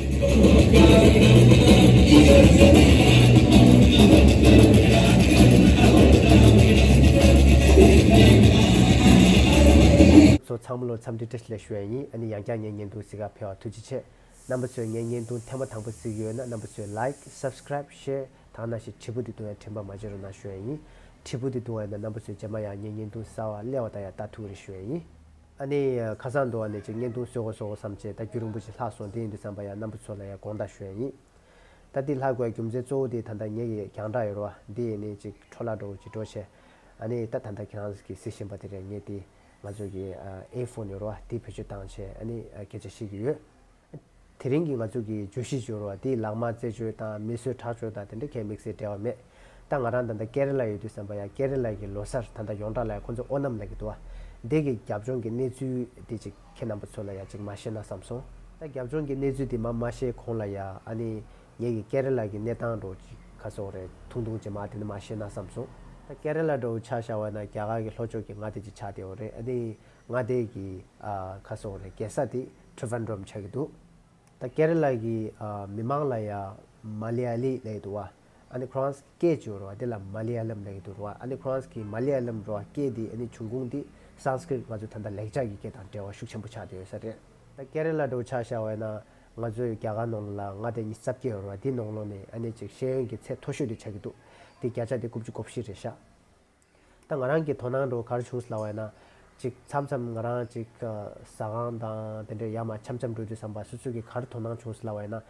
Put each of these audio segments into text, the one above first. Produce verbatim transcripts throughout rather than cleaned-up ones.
ཚོ་ཚང་མ་ལོ་འཚམས་འདྲི་བཀྲ་ཤིས་བདེ་ལེགས་ཞུ་ཡ་ཡིན། ཨ་ནི་ཡང་བསྐྱར་ངའི་བརྙན་ཐུང་གཟིགས་ག་ཕེབས་པ་ཐུགས་རྗེ་ཆེ། རྣམ་པ་ཚོས་ངའི་བརྙན་ཐུང་ཐེངས་མ་དང་པོ་གཟིགས་ཡོད་ན་རྣམ་པ་ཚོས་like, subscribe, share དང་ནང་བཞིན་དྲིལ་བུ་འདི་གཏོང་ཡ་དྲན་པ་མ་བརྗེད་རོགས་གནང་ཞུ་ཡ་ཡིན། དྲིལ་བུ་འདི་གཏོང་བ་ཡིན་ན་རྣམ་པ་ཚོས་རྗེས་མ་ཡང་ངའི་བརྙན་ཐུང་གསར་པ་སླེབས་པ་དང་ཡང་ལྟ་ཐུབ་རེད་ཞུ་ཡ་ཡིན། ཨ་ནི་ཁ་སང་འདུག་བ་ནས་ཅིག་བརྙན་ཐུང་བཟོ་དགོས་བཟོ་དགོས་བསམ་བྱས་ད་རྒྱུན་རིང་པོ་ཅིག་ལྷག་སོང་། དེ་ཡིན་དུས་ཙམ་པ་ཡང་རྣམ་པ་ཚོ་ལ་ཡང་དགོངས་དག་ཞུ་ཡ་ཡིན། ད་འདི་ལྷག་དགོས་རྒྱུ་མཚན་གཙོ་བོ་དེ་ད་ལྟ་ངེད་ཀྱི་རྒྱང་བསྒྲགས་ཡོད་རེད་བ། འདི་ཡིན་ནས་ཅིག་འཕྲོ་བརླག་འགྲོ་ཅིག་འགྲོ་བྱས། ཨ་ནི་ད་ད་ལྟ་ཁྱེད་རང་གིས་གཟིགས་བཞིན་པ་དེ་རེད། ངས་དེ་ང་ཚོ་གི་ཨེ་ཕོན་ཡོད་རེད་བ། དེ་བེད་སྤྱོད་བཏང་བྱས་ཨ་ནི་སྐད་ཆ་བཤད་ཀྱི་ཡོད། དེ་རིང་གི་ང་ཚོ་གི་བརྗོད་གཞི་ཡོད་རེད་བ། དེ་ལག་དམར་རྩེད་སྤྱོད་དང་མི་གསོད་ཁྲག་སྦྱོར་དང་དེ་འདྲ་གའི་དམིགས་བསལ་འབྲེལ་བ་མེད། ད་ང་རང་ད་ལྟ་ཀེ་ར་ལ་ཡོད་དུས་ཙམ་པ་ཡ་ཀེ་ར་ལ་གི་ལོ་གསར་ད་ལྟ་ཡོངས་གྲགས་ལ་ཡ་ཁོ་ཚོ་ཨོ་ནམ་ལབ་ཀྱི་འདུག་བ། འདི་གི་རྒྱབ་ལྗོངས་ཀྱི་གནས་ཚུལ་དེ་ཅིག་ཁྱེད་རྣམ་པ་ཚོ་ལ་ཡ་ཅིག་མ་བཤད་ན་བསམ་སོང་། ད་རྒྱབ་ལྗོངས་ཀྱི་གནས་ཚུལ་དེ་མ་མ་བཤད་གོང་ལ་ཡ་ཨ་ནི་ངེད་ཀྱི་ཀེ་ར་ལ་གི་གནས་སྟངས་འདྲ་བོ་ཅིག་ག་སོག་རེད་ཐུང་ཐུང་ཅིག་མ་དེ་འདྲ་མ་བཤད་ན་བསམ་སོང་། ད་ཀེ་ར་ལ་འདྲ་བོ་ཆ་བཞག་པ་ན་རྒྱ་གར་གི་ལྷོ་ཕྱོགས་ཀྱི་མངའ་སྡེ་ཅིག་ཆགས་བསྡད་ཡོད་རེད། ཨ་ནི་མངའ་སྡེ་གི་ཨ་ག་སོག་རེད་རྒྱལ་ས་དེ་ཏྲི་ཝན་ཌམ་ཆགས་ཀྱི་འདུག་ད་ཀེ་ར་ལ་གི་ཨ་མི་མང་ལ་ཡ་མ་ལ་ཡ་ལི་ལབ་ཀྱི་འདུག་བ། ཨ་ནི་ཁོ་རང་སྐད་ཅིག་ཡོད་རེད་བ། དེ་ལ་མ་ལ་ཡ་ལམ་ལབ་ཀྱི་འདུག་རེད་བ། ཨ་ནི་ཁོ་རང་གི་མ་ལ་ཡ་ལམ་རེད་བ་སྐད་དེ་ཨ་ནི་བྱུང་ཁུངས་དེ་སཾ་སྐྲྀཏ་ང་ཚོ་ད་ལྟ་ལེགས་སྦྱར་གྱི་སྐད་དང་འབྲེལ་བ་ཤུགས་ཆེན་པོ་ཆགས་བསྡད་ཡོད་ས་རེད། ད་ཀེ་ར་ལ་འདྲ་བོ་ཆ་བཞག་པ་ཡིན་ན་ང་ཚོའི་རྒྱ་གར་ནང་ལ་མངའ་སྡེ་ཉི་ཤུ་རྩ་བརྒྱད་ཡོད་རེད་བ། དེ་ནང་ལོགས་ནས་ཨ་ནི་ཅིག་ཤེས་ཡོན་གྱི་ཚད་མཐོ་ཤོས་དེ་ཆགས་ཀྱི་འདུག་དེ་བརྒྱ་ཆ་དེ་དགུ་བཅུ་གོ་བཞི་རེད་ཤག་ད་ང་རང་གི་དོ་སྣང་འདྲ་བོ་ག་རེ་བྱུང་སོང་ལབ་པ་ཡིན་ན། ཅིག་མཚམས་མཚམས་ང་རང་ཅིག་ཨ་ཟ་ཁང་དང་དེ་འདྲའི་ཡར་མར་འཆམ་འཆམ་འགྲོ་དུས་ཙམ་པ་སོ་སོ་གི་ག་རེ་དོ་སྣང་བྱུང་སོང་ལབ་པ་ཡིན་ན།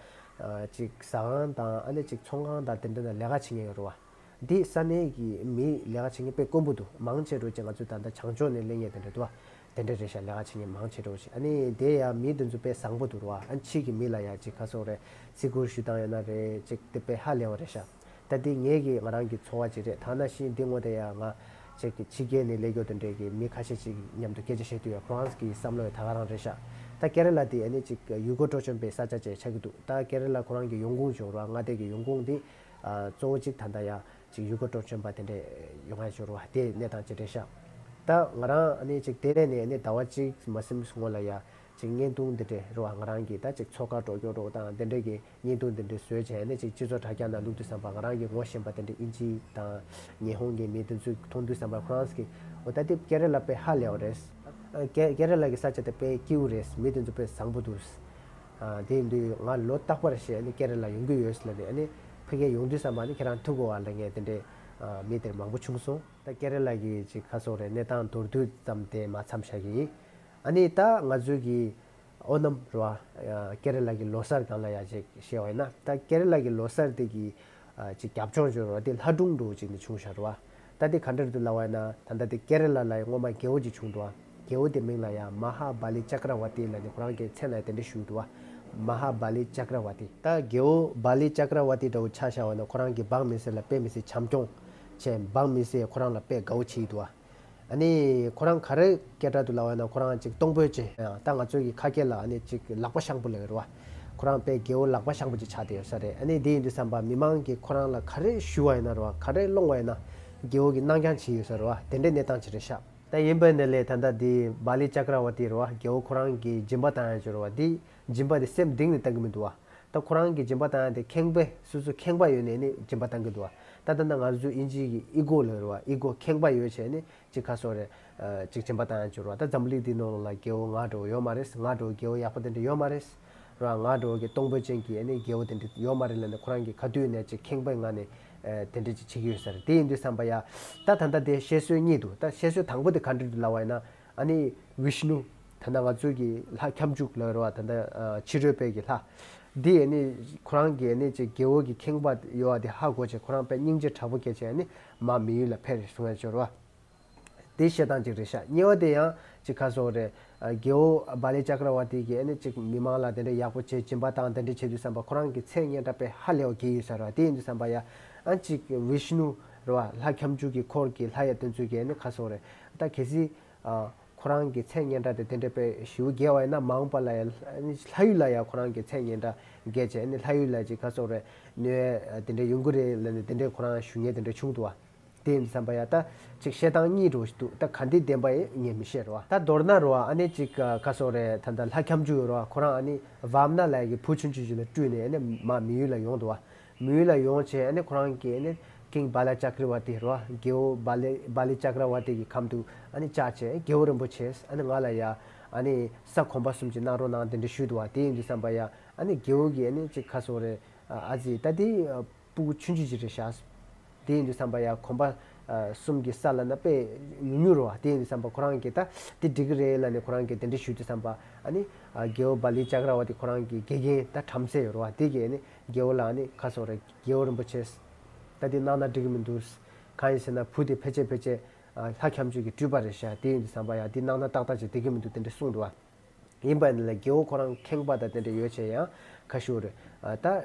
ཨ་ཅིག་ཟ་ཁང་དང་ཨ་ནི་ཅིག་ཚོང་ཁང་དང་དེ་འདྲ་ན་ལས་ཀ་བྱེད་མཁན་ཡོད་རེད་བ། འདི་ས་གནས་ཀྱི་མི་ལས་ཀ་བྱེད་མཁན་དཔེ་དཀོན་པོ་འདུག་མང་ཆེ་འགྲོ་ཅིག་ང་ཚོ་ད་ལྟ་བྱང་ཕྱོགས་ནས་སླེབས་མཁན་དེ་འདྲ་འདུག་བ། དེ་འདྲ་རེད་ཤག་ལས་ཀ་བྱེད་མཁན་མང་ཆེ་འགྲོ་ཅིག་ཨ་ནི་དེ་ཡང་མི་དེ་ཚོ་དཔེ་བཟང་པོ་འདུག་རེད་བ། ཨ་ཕྱི་གི་མི་ལ་ཡང་ཅིག་ག་སོག་རེད་བརྩི་བཀུར་ཞུ་སྟངས་ཡོད་ན་རེད་ཅིག་དེ་དཔེ་ཧ་ལས་པ་རེད་ཤག་ད་འདི་ངེད་ཀྱི་ང་རང་གི་ཚོར་བ་ཅིག་རེད། ད་ནང་བཞིན་འདི་ངོ་དེ་ཡང་ང་ཅིག་གི་ཕྱི་རྒྱལ་ནས་སླེབས་མཁན་དེ་འདྲས་ཀྱི་མི་ཁ་ཤས་ཅིག་མཉམ་དུ་སྐད་ཆ་བཤད་དུས་ཡང་ཁོ་རང་གི་བསམ་བློ་ཡང་ད་ག་རང་རེད་ཤག་ད་ཀེ་ར་ལ་དེ་ཨ་ནི་ཅིག་ཡུལ་སྐོར་སྤྲོ་འཆམ་པའི་ས་ཆ་ཅིག་ཆགས་ཀྱི་འདུག་ད་ཀེ་ར་ལ་ཁོ་རང་གི་ཡོང་ཁུངས་ཅིག་ཡོད་རེད་བ། མངའ་སྡེ་གི་ཡོང་ཁུངས་འདི་ཨ་གཙོ་བོ་ཅིག་ད་ལྟ་ཡ་ཅིག་ཡུལ་སྐོར་སྤྲོ་འཆམ་པ་དེ་འདྲས་ཡོང་ཡ་ཅིག་ཡོད་རེད་བ། དེ་གནས་སྟངས་ཅིག་རེད་ཤག་ད་ང་རང་ཨ་ནི་ཅིག་དེ་ནས་ནས་ཨ་ནི་ཟླ་བ་གཅིག་མ་ཟིན་སྔོན་ལ་ཡ་ཅིག་བརྙན་ཐུང་འདི་འདྲས་རེད་བ། ང་རང་གིས་ད་ཅིག་མཚོ་ཁ་འགྲོ་སྐྱོད་འགྲོ་དང་དེ་འདྲས་ཀྱི་བརྙན་ཐུང་འདི་འདྲས་བཟོས་བྱས་ནས་ཅིག་སྤྱི་ཚོགས་དྲ་རྒྱ་ནང་བླུགས་དུས་ཙམ་པ་ང་རང་གི་ངོ་ཤེས་པ་དེ་འདྲས་དབྱིན་ཇི་དང་ཉི་ཧོང་གི་མི་དེ་ཚོས་མཐོང་དུས་ཙམ་པ་ཁོ་རང་གིས་འོ་ད་དེ་ཀེ་ར་ལ་དཔེ་ཧ་ལས་པ་རེད། ཨ་ཀེ་ཀེ་ར་ལ་གི་ས་ཆ་དེ་དཔེ་སྐྱིད་པོ་རེད། མི་དེ་ཚོ་དཔེ་བཟང་པོ་འདུག་ཨ་དེ་ཡིན་དུས་ང་ལོ་རྟག་པར་བྱས་ནས་ཀེ་ར་ལ་ཡོང་གི་ཡོད་ལབ་ནས་ཨ་ནི་ཕ་གིར་ཡོང་དུས་ཙམ་པ་ནི་ཁྱེད་རང་ཐུག་དགོས་པ་ལབ་མཁན་དེ་འདྲས་ཨ་མི་དེར་མང་པོ་བྱུང་སོང་། ད་ཀེ་ར་ལ་གི་ཅིག་ག་སོག་རེད་གནས་སྟངས་མདོར་བསྡུས་ཙམ་དེ་མ་མཚམས་བཞག་གི་ཡིན། ཨ་ནི་ད་ང་ཚོའི་གི་ཨོ་ནམ་རེད་བ། ཀེ་ར་ལ་གི་ལོ་གསར་སྒང་ལ་ཡ་ཅིག་བཤད་པ་ཡིན་ན། ད་ཀེ་ར་ལ་གི་ལོ་གསར་དེ་གི་ཅིག་རྒྱབ་ལྗོངས་ཅིག་རེད་བ། དེ་ལྷ་སྒྲུང་འདྲ་བོ་ཅིག་ནས་བྱུང་བཞག་རེད་བ། ད་དེ་ག་འདྲ་རེད་འདུག་ལབ་པ་ཡིན་ན། ད་ལྟ་དེ་ཀེ་ར་ལ་ལ་ཡ་སྔོན་མ་རྒྱལ་པོ་ཅིག་བྱུང་འདུག་བ། རྒྱལ་པོ་དེ་མིང་ལ་ཡ་མ་ཧཱ་བ་ལི་ཅཀ་ར་ཝ་ཏི་ལབ་ནས་ཁོ་རང་གི་མཚན་ལ་དེ་འདྲ་ཞུས་འདུག་བ། མ་ཧཱ་བ་ལི་ཅཀ་ར་ཝ་ཏི། ད་རྒྱལ་པོ་བ་ལི་ཅཀ་ར་ཝ་ཏི་འདྲ་བོ་ཆ་བཞག་པ་ཡིན་ན་ཁོ་རང་གི་འབངས་མི་སེར་ལ་དཔེ་མི་སྲིད་བྱམས་སྐྱོང་བྱས། འབངས་མི་སེར་ཁོ་རང་ལ་དཔེ་དགའ་པོ་བྱེད་ཀྱི་འདུག་བ། ཨ་ནི་ཁོ་རང་ག་རེ་སྐད་གྲགས་འདུག་ལབ་པ་ཡིན་ན་ཁོ་རང་ཅིག་གཏོང་ཕོད་ཅན། ད་ང་ཚོའི་གི་ཁ་སྐད་ལ་ཨ་ནི་ཅིག་ལག་པ་ཤངས་པོ་ལབ་ཡོད་རེད་བ། ཁོ་རང་དཔེ་རྒྱལ་པོ་ལག་པ་ཤངས་པོ་ཅིག་ཆགས་བསྡད་ཡོད་ས་རེད། ཨ་ནི་དེ་ཡིན་དུས་ཙམ་པ་མི་མང་གིས་ཁོ་རང་ལ་ག་རེ་ཞུ་བ་ཡིན་ན་རེད་བ། ག་རེ་སློང་བ་ཡིན་ན་རྒྱལ་པོ་གིས་གནང་རྐྱང་བྱེད་ཡོད་ས་རེད་བ། དེ་འདྲའི་གནས་སྟངས་ཅིག་རེད་ཤག་ད་ཡིན་པ་ཡིན་ནའི་ད་ལྟ་འདི་བ་ལི་ཅཀ་ར་ཝ་ཏི་རེད་བ། རྒྱལ་པོ་ཁོ་རང་གི་སྦྱིན་པ་བཏང་ཡ་ཅིག་རེད་བ། འདི་སྦྱིན་པ་དེ་སེམས་གཏིང་ནས་བཏང་གི་མི་འདུག་བ། ད་ཁོ་རང་གི་སྦྱིན་པ་བཏང་ཡ་དེ་ཁེངས་པས། སོ་སོ་ཁེངས་པ་ཡོད་ནས་ནི་སྦྱིན་པ་བཏང་གི་འདུག་བ། ད་ད་ལྟ་ང་ཚོ་དབྱིན་ཇི་གི་ཨི་གོ་ལབ་རེད་བ། ཨི་གོ་ཁེངས་པ་ཡོད་བྱས་ནི་ཅིག་ག་སོག་རེད། ཅིག་སྦྱིན་པ་བཏང་ཡ་ཅིག་རེད་བ། ད་འཛམ་བུ་གླིང་འདི་ནང་ལ་རྒྱལ་པོ་ང་འདྲ་བོ་ཡོད་མ་རེད། ང་འདྲ་བོ་རྒྱལ་པོ་ཡག་པོ་དེ་འདྲ་ཡོད་མ་རེད། རེད་བ། ང་འདྲ་བོ་གི་གཏོང་ཕོད་ཅན་གྱི་ཨ་ནི་རྒྱལ་པོ་དེ་འདྲ་ཡོད་མ་རེད་ལབ་ནས་ཁོ་རང་གིས་ག་དུས་ནས་ཅིག་ཁེངས་པའི་ངང་ནས་དེ་འདྲ་ཅིག་བྱེད་ཀྱི་ཡོད་ས་རེད། དེ་ཡིན་དུས་ཙམ་པ་ཡ་ད་ད་ལྟ་དེ་བཤད་སྲོལ་གཉིས་འདུག་ད་བཤད་སྲོལ་དང་པོ་དེ་ག་འདྲ་འདུག་ལབ་པ་ཡིན་ན། ཨ་ནི་བིཤ་ནུ། ད་ལྟ་ང་ཚོའི་གི་ལྷ་ཁྱབ་འཇུག་ལབ་རེད་བ། ད་ལྟ་ཕྱི་རོལ་པའི་གི་ལྷ། འདི་ཨ་ནི་ཁོ་རང་གི་ཨ་ནི་ཅིག་རྒྱལ་པོ་གི་ཁེངས་པ་ཡོད་བ་དེ་ཧ་གོ་བྱས་ཁོ་རང་དཔེ་སྙིང་རྗེ་དྲག་པོ་སྐྱེས་བྱས་ཨ་ནི་མར་མི་ཡུལ་ལ་ཕེབས་རེད་གསུང་ཡ་ཅིག་ཡོད་རེད་བ། དེ་བཤད་སྟངས་ཅིག་རེད་ཤག་གཉིས་པ་དེ་ཡང་ཅིག་ག་སོག་རེད། རྒྱལ་པོ་བ་ལི་ཅཀ་ར་ཝ་ཏི་གིས་ཨ་ནི་ཅིག་མི་མང་ལ་དེ་འདྲ་ཡག་པོ་བྱས་སྦྱིན་པ་བཏང་དེ་འདྲ་བྱེད་དུས་ཙམ་པ་ཁོ་རང་གི་མཚན་སྙན་གྲགས་དཔེ་ཧ་ལས་པ་རྒྱས་ཡོད་ས་རེད་བ། དེ་ཡིན་དུས་ཙམ་པ་ཡ་ཨ་ཅིག་བིཤ་ནུ་རེད་བ། ལྷ་ཁྱབ་འཇུག་གི་འཁོར་གྱི་ལྷ་ཡ་དེ་ཚོས་གིས་ཨ་ནི་ག་སོག་རེད། ད་གལ་སྲིད། ཨ། ཁོ་རང་གི་མཚན་སྙན་གྲགས་དེ་དེ་འདྲ་དཔེ་ཞེ་པོ་རྒྱས་པ་ཡིན་ན་མ་འོངས་པ་ལ་ཡང་ལྷ་ཡུལ་ལ་ཡང་ཁོ་རང་གི་མཚན་སྙན་གྲགས་རྒྱས་བྱས་ནས་ལྷ་ཡུལ་ལ་ཅིག་ག་སོག་རེད་གནོད་ཡ་དེ་འདྲ་ཡོང་གི་རེད་ལབ་ནས་དེ་འདྲ་ཁོ་རང་ཞུ་མཁན་དེ་འདྲ་བྱུང་འདུག་བ། དེ་ཡིན་དུས་ཙམ་པ་ཡ་ད་ཅིག་བཤད་སྟངས་གཉིས་འདྲ་བོ་ཞིག་འདུག་ད་ག་འདི་བདེན་པ་ཡིན་ངས་མི་ཤེས་རེད་བ། ད་མདོར་ན་རེད་བ། ཨ་ནི་ཅིག་ག་སོག་རེད། ད་ད་ལྷ་ཁྱབ་འཇུག་ཡོད་རེད་བ། ཁོ་རང་ཨ་ནི་ཝཱ་མ་ན་ལབ་ཡག་གི་བུ་ཆུང་ཆུང་ཞིག་ལ་སྤྲུལ་ནས་ཨ་ནི་མ་མི་ཡུལ་ལ་ཡོང་འདུག་བ། མི་ཡུལ་ལ་ཡོང་བྱས་ཨ་ནི་ཁོ་རང་གིས་ཨ་ནི་ཀིང་བ་ལི་ཅཀ་ར་ཝར་ཏི་རེད་བ། རྒྱལ་པོ་བ་ལི་བ་ལི་ཅཀ་ར་ཝར་ཏི་གི་གམ་དུ་ཨ་ནི་བཅར་བྱས། རྒྱལ་པོ་རིན་པོ་ཆེ་ཨ་ནི་ང་ལ་ཡ་ཨ་ནི་ས་གོམ་པ་གསུམ་ཅིག་གནང་རོགས་གནང་དེ་འདྲ་ཞུས་འདུག་བ། དེ་ཡིན་དུས་ཙམ་པ་ཡ་ཨ་ནི་རྒྱལ་པོ་གིས་ཨ་ནི་ཅིག་ག་སོག་རེད། ཨ་ཙི་ད་དེ་སྤུ་གུ་ཆུང་ཆུང་ཅིག་རེད་ཤག་དེ་ཡིན་དུས་ཙམ་པ་ཡ་གོམ་པ་ཨ་གསུམ་གྱི་ས་ལབ་ན་དཔེ་ཉུང་ཉུང་རེད་བ། དེ་ཡིན་དུས་ཙམ་པ་ཁོ་རང་གིས་ད་དེ་འགྲིག་གི་རེད་ལབ་ནས་ཁོ་རང་གིས་དེ་འདྲ་ཞུས་དུས་ཙམ་པ་ཨ་ནི་ཨ་རྒྱལ་པོ་བ་ལི་ཅཀ་ར་ཝར་ཏི་ཁོ་རང་གི་དགེ་རྒན་ད་བྲམ་ཟེ་ཡོད་རེད་བ། དེ་གིས་ཨ་ནི་རྒྱལ་པོ་ལ་ཨ་ནི་ག་སོག་རེད། རྒྱལ་པོ་རིན་པོ་ཆེ། ད་དེ་གནང་ན་འགྲིག་གི་མི་འདུག་གང་ཡིན་ཟེར་ན་བུ་དེ་ཕལ་ཆེར་ཕལ་ཆེར་ཨ་ལྷ་ཁྱབ་འཇུག་གི་སྤྲུལ་པ་རེད་ཤག་དེ་ཡིན་དུས་ཙམ་པ་ཡ་དེ་གནང་ན་ཏག་ཏག་ཅིག་བསྡད་ཀྱི་མི་འདུག་དེ་འདྲ་གསུངས་འདུག་བ། ཡིན་པ་ཡིན་ན་ལ་རྒྱལ་པོ་ཁོ་རང་ཁེངས་པ་དང་དེ་འདྲ་ཡོད་བྱས་ཡང་ཁ་ཤོར་རེད། ཨ་ད་ཨ་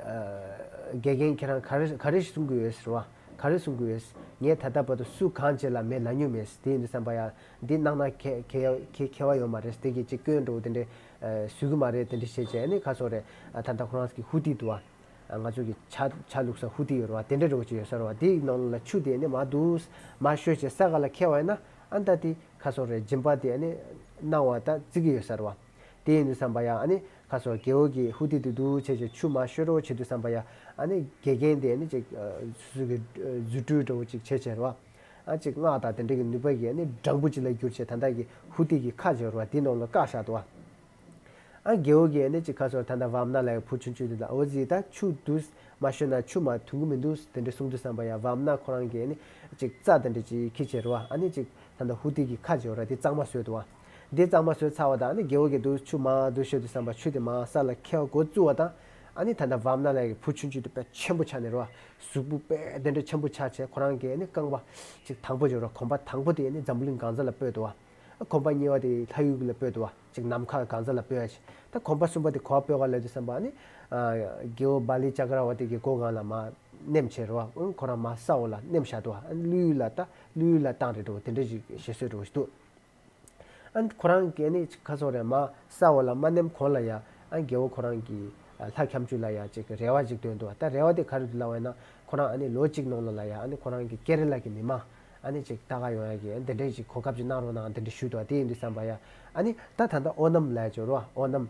དགེ་རྒན་ཁྱེད་རང་ག་རེ་ག་རེ་གསུང་གི་ཡོད་ཟེར་བ། ག་རེ་གསུང་གི་ཡོད། ངས་ད་ལྟ་བར་དུ་སུ་གང་བྱས་ལ་མེད་ལབ་མྱོང་མེད། དེ་ཡིན་དུས་ཙམ་པ་ཡ་འདི་གནང་ན་ཁེ་ཁེ་ཁེ་ཁེ་བ་ཡོད་མ་རེད། དེ་གི་ཅིག་སྐྱོན་འགྲོ་དེ་འདྲ་ཨ་བཟོ་གི་མ་རེད། དེ་འདྲ་བྱས་བྱས་ནི་ཁ་སོག་རེད། ཨ་ད་ལྟ་ཁོ་རང་གི་ཧུ་ཏི་འདུག་བ། ང་ཚོ་གི་ཇ་ཇ་བླུགས་ས་ཧུ་ཏི་ཡོད་རེད་བ། དེ་འདྲ་འདྲ་བོ་ཅིག་ཡོད་ས་རེད་བ། དེའི་ནང་ལ་ཆུ་དེ་ནི་མར་འདུག་མར་བཤོས་བྱས་ས་ག་ལ་ཁེལ་བ་ཡིན་ན་ཨ་ད་དེ་ཁ་སོག་རེད། སྦྱིན་པ་དེ་ནི་གནང་བ་ད་བརྩི་གི་ཡོད་ས་རེད་བ། དེ་ཡིན་དུས་ཙམ་པ་ཡ་ཨ་ནི་ཁ་སོག་རྒྱལ་པོ་གི་ཧུ་ཏི་དེ་འདུག་བྱས་བྱས་ཆུ་མར་བཤོས་རོགས་བྱེད་དུས་ཙམ་པ་ཡ་ཨ་ནི་དགེ་རྒན་དེ་ནི་ཅིག་སོ་སོ་གི་རྫུ་འཕྲུལ་འདྲ་བོ་ཅིག་བྱས་བྱས་རེད་བ། ཨ་ཅིག་སྔགས་དང་དེ་འདྲ་གི་ནུས་པ་གིས་ཨ་ནི་སྦྲང་བུ་ཅིག་ལ་གྱུར་བྱས་ད་ལྟ་གི་ཧུ་ཏི་གི་ཁ་ཅིག་ཡོད་རེད་བ། དེ་ནང་ལ་བཀག་བཞག་འདུག་བ། ཨ་རྒྱལ་པོ་གིས་ནི་ཅིག་ཁ་སོག་ད་ལྟ་ཝཱ་མ་ན་ལབ་ཡག་བུ་ཆུང་ཆུང་དེ་ལ་འོ་ཟི་ད་ཆུ་འདུག་མ་བཤོས་ན་ཆུ་མར་འཐུང་གི་མི་འདུག་དེ་འདྲ་གསུངས་དུས་ཙམ་པ་ཡ་ཝཱ་མ་ན་ཁོ་རང་གིས་ནི་ཅིག་རྩྭ་དེ་འདྲ་ཅིག་ཁྱེར་བྱས་རེད་བ། ཨ་ནི་ཅིག་ད་ལྟ་ཧུ་ཏི་གི་ཁ་ཅིག་ཡོད་རེད། དེ་གཙང་མ་བཟོས་འདུག་བ། དེ་གཙང་མ་བཟོས་ཚར་བ་དང་ཨ་ནི་རྒྱལ་པོ་གིས་འདུག་ཆུ་མར་འདུག་བཤོས་དུས་ཙམ་པ་ཆུ་དེ་མར་ས་ལ་ཁེལ་བ་འགོ་བཙུགས་པ་དང་ཨ་ནི་ད་ལྟ་ཝཱ་མ་ན་ལབ་ཡག་བུ་ཆུང་ཆུང་དེ་དཔེ་ཆེན་པོ་ཆགས་ནས་རེད་བ། གཟུགས་པོ་དཔེ་དེ་འདྲ་ཆེན་པོ་ཆགས་བྱས་ཁོ་རང་གིས་ནི་རྐང་པ་ཅིག་དང་པོ་ཅིག་རེད་བ། གོམ་པ་དང་པོ་དེ་ནི་འཛམ་བུ་གླིང་གང་ས་ལ་སྤོས་འདུག་བ། གོམ་པ་གཉིས་པ་དེ་ལྷ་ཡུལ་ལ་སྤོས་འདུག་བ། ཅིག་ནམ་མཁའ་གང་ས་ལ་སྤོས་ཡ་ཅིག་ད་གོམ་པ་གསུམ་པ་དེ་ག་པར་སྤོས་ག་ལབ་དུས་ཙམ་པ་ནི། ཨ་རྒྱལ་པོ་བ་ལི་ཅ་ཀ་ར་བ་ཏི་གི་སྒོ་སྒང་ལ་མར་མནན་བྱས་རེད་བ། ཨང་ཁོ་རང་མར་ས་འོག་ལ་མནན་བཞག་འདུག་བ། ཨ་ཀླུ་ཡུལ་ལ་ད་ཀླུ་ཡུལ་ལ་བཏང་རེད་འགྲོ་དེ་འདྲ་ཞིག་བྱེད་སྲོལ་འགྲོ་ཞིག་འདུག་ཨ་ཁོ་རང་གིས་ནི་ཁ་སོག་རེད་མར་ས་འོག་ལ་མ་མནན་གོང་ལ་ཡ། ཨ་རྒྱལ་པོ་ཁོ་རང་གིས་ལྷ་ཁྱབ་འཇུག་ལ་ཡ་ཅིག་རེ་བ་ཅིག་བཏོན་འདུག་ད་རེ་བ་དེ་ག་རེ་འདུག་ལབ་པ་ཡིན་ན་ཁོ་རང་ཨ་ནི་ལོ་གཅིག་ནང་ལ་ལ་ཡ་ཨ་ནི་ཁོ་རང་གི་ཀེ་ར་ལ་གི་མི་མང་ཨ་ནི་ཅིག་ལྟ་ག་ཡོང་ཡ་གི་འདི་འདྲའི་ཅིག་གོ་སྐབས་ཅིག་གནང་རོགས་གནང་འདི་འདྲ་ཞུས་འདུག་དེ་ཡིན་དུས་ཙམ་པ་ཡ་ཨ་ནི་ད་ད་ལྟ་ཨོ་ནམ་ལབ་ཡ་ཅིག་ཡོད་རེད་བ། ཨོ་ནམ་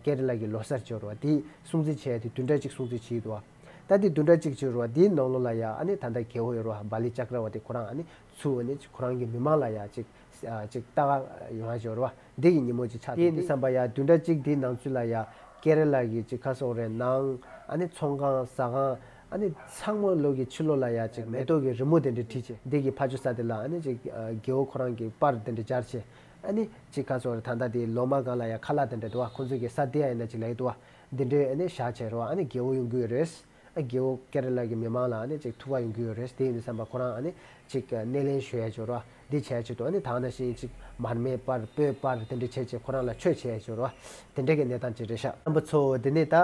ཀེ་ར་ལ་གི་ལོ་གསར་ཅིག་ཡོད་རེད་བ། དེ་སྲུང་བརྩི་བྱེད་ཡ་དེ་བདུན་ཕྲག་གཅིག་སྲུང་བརྩི་བྱེད་ཀྱི་འདུག་བ། ད་དེ་བདུན་ཕྲག་གཅིག་ཅིག་ཡོད་རེད་བ། དེའི་ནང་ལོགས་ལ་ཡ་ཨ་ནི་ད་ལྟ་རྒྱལ་པོ་ཡོད་རེད་བ། བ་ལི་ཅ་ཀ་ར་བ་ཏི་ཁོ་རང་ཨ་ནི་ཚུར་ཨ་ནི་ཁོ་རང་གི་མི་མང་ལ་ཡ་ཅིག་ཨ་ཅིག་ལྟ་ག་ཡོང་ཡ་ཅིག་ཡོད་རེད་བ། འདི་གི་ཉིན་མོ་ཅིག་ཆགས། དེ་ཡིན་དུས་ཙམ་པ་ཡ་བདུན་ཕྲག་གཅིག་འདིའི་ནང་ཚུད་ལ་ཡ་ཀེ་ར་ལ་གི་ཅིག་ཁ་སོག་རེད་ནང་ཨ་ནི་ཚོང་ཁང་ཟ་ཁང་ཨ་ནི་ཚང་མ་ལོག་གི་ཕྱི་ལོགས་ལ་ཡ་ཅིག་མེ་ཏོག་གི་རི་མོ་དེ་འདྲ་བྲིས་བྱས་འདི་གི་ཕ་ཇོ་ས་དེ་ལ་ཨ་ནི་ཅིག་ཨ་རྒྱལ་པོ་ཁོ་རང་གི་པར་དེ་འདྲ་སྦྱར་བྱས་ཨ་ནི་ཅིག་ཁ་སོག་རེད་ད་ལྟ་དེ་ལོ་མ་སྒང་ལ་ཡ་ཁ་ལག་དེ་འདྲ་འདུག་བ། ཁོང་ཚོ་གི་ས་དེ་ཡ་ཡིན་ན་ཅིག་ལ་ཡི་འདུག་བ། འདི་འདྲའི་ཨ་ནི་བཞག་བྱས་རེད་བ། ཨ་ནི་རྒྱལ་པོ་ཡོང་གི་ཡོད་རེད། ཨ་རྒྱལ་པོ་ཀེ་ར་ལ་གི་མི་མང་ལ་ཨ་ནི་ཅིག་ཐུག་པ་ཡོང་གི་ཡོད་རེད། དེ་ཡིན་དུས་ཙམ་པ་ཁོ་རང་ཨ་ནི་ཅིག་སྣེ་ལེན་ཞུ་ཡ་ཅིག་ཡོད་རེད་བ། འདི་བྱས་ཅིག་འདུག་ཨ་ནི་ད་ག་ནང་བཞིན་ཅིག་མར་མེ་པར་སྤོས་པར་དེ་འདྲ་བྱས་བྱས་ཁོ་རང་ལ་ཆོས་བྱས་ཡ་ཅིག་ཡོད་རེད་བ། དེ་འདྲ་གི་གནས་སྟངས་ཅིག་རེད་ཤག་རྣམ་པ་ཚོ་དེ་ནས་ད་ཨ་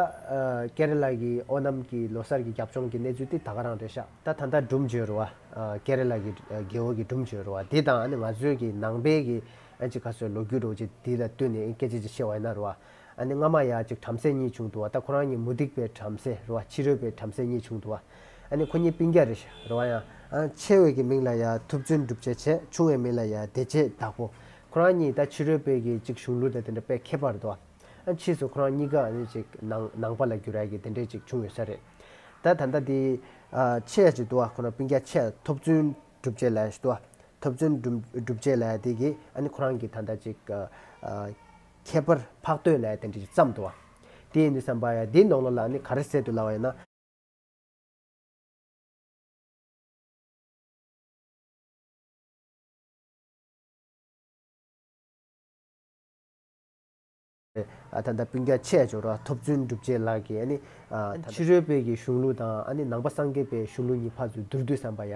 ཀེ་ར་ལ་གི་ཨོ་ནམ་གི་ལོ་གསར་གི་རྒྱབ་ལྗོངས་ཀྱི་གནས་ཚུལ་དེ་ད་ག་རང་རེད་ཤག་ད་ད་ལྟ་སྒྲུང་བརྗོད་རེད་བ། ཨ་ཀེ་ར་ལ་གི་ཨ་རྒྱལ་པོ་གི་སྒྲུང་བརྗོད་རེད་བ། དེ་དང་ཨ་ནི་ང་ཚོའི་གི་ནང་པའི་གི་ཨ་ཅིག་ཁ་སོའི་ལོ་རྒྱུས་འདྲ་བོ་ཅིག་དེ་ལ་བསྟུན་ནས་སྐད་ཆ་ཅིག་བཤད་པ་ཡིན་ན་རེད་བ། ཨ་ནི་སྔ་མ་ཡ་ཅིག་བྲམ་ཟེ་གཉིས་བྱུང་འདུག་བ། ད་ཁོ་རང་གཉིས་མུ་སྟེགས་པའི་བྲམ་ཟེ་རེད་བ། ཕྱི་རོལ་པའི་བྲམ་ཟེ་གཉིས་བྱུང་འདུག་བ། ཨ་ནི་ཁོ་གཉིས་སྤུན་ཀྱག་རེད་ཤག་རེད་བ། ཡང་ཨ་ཆེ་བའི་གི་མིང་ལ་ཡ་ཐུབ་བརྩོན་སྒྲུབ་བྱེད་བྱས། ཆུང་བའི་མིང་ལ་ཡ་བདེ་བྱེད་བདག་པོ། ཁོ་རང་གཉིས་ད་ཕྱི་རོལ་པའི་གི་ཅིག་གཞུང་ལུགས་དང་དེ་འདྲ་དཔེ་ཁྱད་པར་འདུག་བ། ཨ་ཕྱིས་སུ་ཁོ་རང་གཉིས་ཀ་ཨ་ནི་ཅིག་ནང་ནང་པ་ལ་འགྱུར་ཡ་གི་དེ་འདྲས་ཅིག་བྱུང་ཡོད་ས་རེད། ད་ད་ལྟ་དེ་ཨ་ཆེ་ཡ་ཅིག་འདུག་བ། ཁོ་རང་སྤུན་ཀྱག་ཆེ་ཐུབ་བརྩོན་སྒྲུབ་བྱེད་ལབ་ཡ་ཞིག་འདུག་བ། ཐུབ་བརྩོན་སྒྲུབ་སྒྲུབ་བྱེད་ལབ་ཡ་དེ་གིས་ཨ་ནི་ཁོ་རང་གི་ད་ལྟ་ཅིག་ཨ་ཨ་ཁྱད་པར་འཕགས་བསྟོད་ལབ་ཡ་དེ་འདྲ་ཅིག་བརྩམས་འདུག་བ། དེ་ཡིན་དུས་ཙམ་པ་ཡ་དེའི་ནང་ལོགས་ལ་ཨ་ནི་ག་རེ་གསལ་འདུག་ལབ་པ་ཡིན་ན། ཨ་ད་ལྟ་སྤུན་ཀྱག་ཆེ་ཡ་ཅིག་ཡོད་རེད་བ། ཐུབ་བརྩོན་སྒྲུབ་བྱེད་ལགས་ཀྱིས་ཨ་ནི་ཨ་ཕྱི་རོལ་པའི་གི་གཞུང་ལུགས་དང་ཨ་ནི་ནང་པ་སངས་རྒྱས་པའི་གཞུང་ལུགས་གཉིས་ཕར་ཚུར་བསྡུར་དུས་ཙམ་པ་ཡ་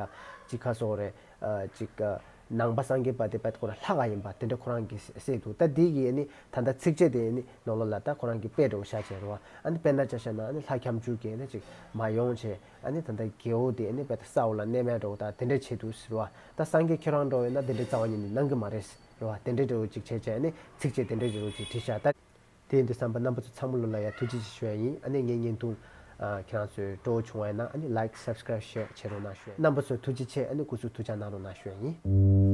ཅིག་ཁ་སོག་རེད། ཨ་ཅིག་ཨ་ནང་པ་སངས་རྒྱས་པ་དེ་དཔེ་ཁོ་རང་ལྷག་ག་ཡིན་པ་དེ་འདྲ་ཁོ་རང་གིས་གསལ་འདུག་ད་འདི་གི་ཨ་ནི་ད་ལྟ་ཚིགས་བཅད་དེ་ཨ་ནི་ནང་ལོགས་ལ་ད་ཁོ་རང་གིས་དཔེ་འདྲ་བོ་བཞག་བྱས་རེད་བ། ཨ་ནི་དཔེར་ན་ཆ་བཞག་ན་ཨ་ནི་ལྷ་ཁྱབ་འཇུག་གིས་ཨ་ནི་ཅིག་མར་ཡོང་བྱས། ཨ་ནི་ད་ལྟ་རྒྱལ་པོ་དེ་ཨ་ནི་དཔེ་ད་ས་འོག་ལ་མནན་མཁན་འདྲ་བོ་དང་དེ་འདྲ་བྱེད་འདུག་ཟེར་བ། ད་སངས་རྒྱས་ཁྱོད་རང་འདྲ་བོ་ཡིན་ན་དེ་འདྲ་རྩ་བ་ཉིད་ནས་གནང་གི་མ་རེད་ཟེར་བ། དེ་འདྲ་འདྲ་བོ་ཅིག་བྱས་བྱས་ཨ་ནི་ཚིགས་བཅད་དེ་འདྲ་འདྲ་བོ་ཅིག་བྲིས་ཤག་ད་དེ་ཡིན་དུས་ཙམ་པ་རྣམ་པ་ཚོ་ཚང་མ་ལོ་ལ་ཡ་ཐུགས་རྗེ་ཆེ་ཞུ་ཡ་ཡིན། ཨ་ནི་ངའི་བརྙན་ཐུང་ ཨ་ཁྱེད་རང་ཚོས་སྤྲོ་བོ་བྱུང་བ་ཡིན་ན་ཨ་ནི་like, subscribe, share བྱེད་རོགས་གནང་ཞུ། རྣམ་པ་ཚོ་ཐུགས་རྗེ་ཆེ། ཨ་ནི་སྐུ་གཟུགས་ཐུགས་ཅག་གནང་རོགས་གནང་ཞུ་ཡིན།